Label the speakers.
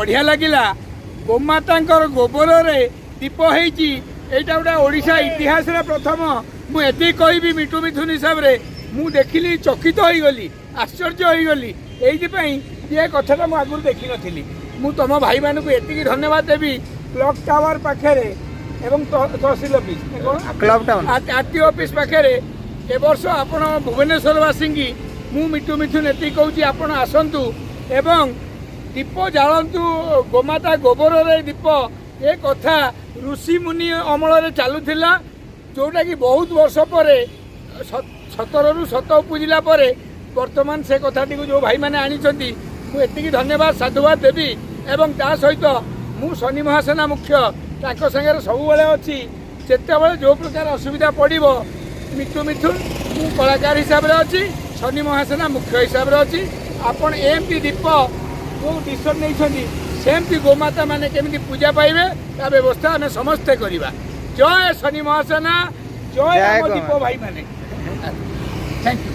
Speaker 1: ବଢ଼ିଆ ଲାଗିଲା। ଗୋମାତାଙ୍କର ଗୋବରରେ ଦୀପ ହେଇଛି, ଏଇଟା ଗୋଟେ ଓଡ଼ିଶା ଇତିହାସରେ ପ୍ରଥମ। ମୁଁ ଏତିକି କହିବି, ମିଟୁ ମିଥୁନ ହିସାବରେ ମୁଁ ଦେଖିଲି, ଚକିତ ହେଇଗଲି, ଆଶ୍ଚର୍ଯ୍ୟ ହେଇଗଲି ଏଇଥିପାଇଁ ଯେ ଏ କଥାଟା ମୁଁ ଆଗରୁ ଦେଖିନଥିଲି। ମୁଁ ତମ ଭାଇମାନଙ୍କୁ ଏତିକି ଧନ୍ୟବାଦ ଦେବି। କ୍ଲକ୍ ଟାୱାର ପାଖରେ ଏବଂ ତହସିଲ ଅଫିସ କ'ଣ?
Speaker 2: Club town.
Speaker 1: ଆର୍ ଟି ଅଫିସ ପାଖରେ ଏ ବର୍ଷ ଆପଣ ଭୁବନେଶ୍ୱରବାସୀଙ୍କି ମୁଁ ମିଟୁ ମିଥୁନ ଏତିକି କହୁଛି, ଆପଣ ଆସନ୍ତୁ ଏବଂ ଦୀପ ଜାଳନ୍ତୁ। ଗୋମାତା ଗୋବରରେ ଦୀପ, ଏ କଥା ଋଷିମୁନି ଅମଳରେ ଚାଲୁଥିଲା, ଯେଉଁଟାକି ବହୁତ ବର୍ଷ ପରେ ସତରରୁ ସତ ଉପୁଜିଲା ପରେ ବର୍ତ୍ତମାନ ସେ କଥାଟିକୁ ଯେଉଁ ଭାଇମାନେ ଆଣିଛନ୍ତି, ମୁଁ ଏତିକି ଧନ୍ୟବାଦ, ସାଧୁବାଦ ଦେବି। ଏବଂ ତା ସହିତ ମୁଁ ଶନି ମହାସେନା ମୁଖ୍ୟ ତାଙ୍କ ସାଙ୍ଗରେ ସବୁବେଳେ ଅଛି। ଯେତେବେଳେ ଯେଉଁ ପ୍ରକାର ଅସୁବିଧା ପଡ଼ିବ, ମିଟୁ ମିଥୁନ ମୁଁ କଳାକାର ହିସାବରେ ଅଛି, ଶନି ମହାସେନା ମୁଖ୍ୟ ହିସାବରେ ଅଛି। ଆପଣ ଏମିତି ଦୀପ ଯେଉଁ ଡିସିସନ୍ ନେଇଛନ୍ତି, ସେମିତି ଗୋମାତା ମାନେ କେମିତି ପୂଜା ପାଇବେ, ତା ବ୍ୟବସ୍ଥା ଆମେ ସମସ୍ତେ କରିବା। ଜୟ ଶନି ମହାସେନା, ଜୟ
Speaker 2: ଜୟ
Speaker 1: ଆମ
Speaker 2: ଗୋମାତା।
Speaker 1: ଦୀପ ଭାଇମାନେ। Thank you.